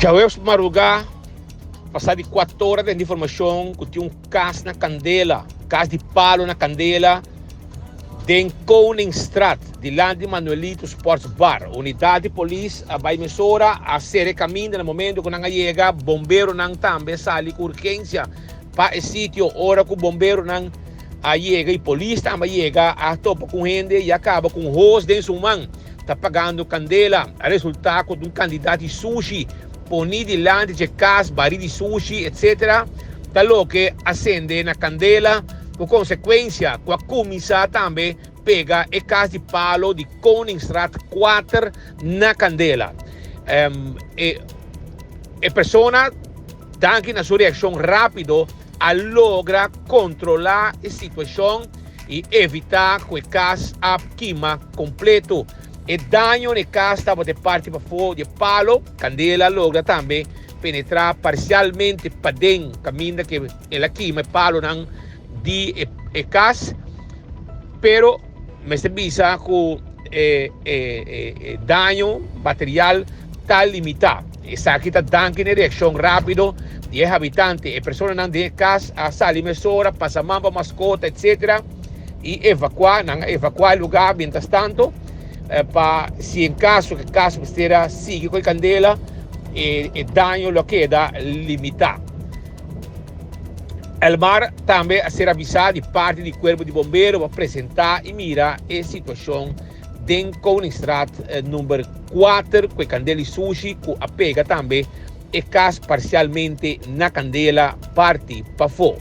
Djaweps madrugá pasá di kuater ora den informashon ku tin un kas na kandela, kas di palo na kandela den Koningstraat dilanti di Manuelito Sports Bar. Unidat di polis a bai mesora a sera e kaminda na momento ku nan a yega. Bomberonan tambe a sali ku urgensia pa e sitio. Ora ku bomberonan a yega i polis tambe a yega a topa ku un hende i a kaba ku un hos den su man ta pagando kandela. A resulta ku ta un kantidat di sushi poni dilanti dje kas, bari di sushi etc. Ta loke a sende na kandela ku konsekuensia ku a kuminsá tambe pega e kas di palo di Koningstraat 4 na kandela. E e persona danki na su reakshon rápido a logra kontrolá e situashon i evitá ku e kas a kima kompleto. E daño na e kas tabata e parti pafó di e palo. Kandela a logra tambe penetrá parsialmente paden kaminda ku el a kima e palonan di e kas, pero mester bisa ku e e daño material ta limitá. Esaki ta danki na e reakshon rápido di e habitante. E personanan den e kas a sali mesora, pasa man pa maskota etsetera i evakuá. Nan a evakuá e lugá mientras tanto pa si en kaso ku e kas mester a sigui ku e kandela e daño lo a keda limitá. Elmar tambe a ser avisá di parti di kuerpo di bombero pa presentá i mira e situashon den Koningstraat number 4 ku e kandela di sushi ku a pega tambe e kas parsialmente na kandela parti pafó.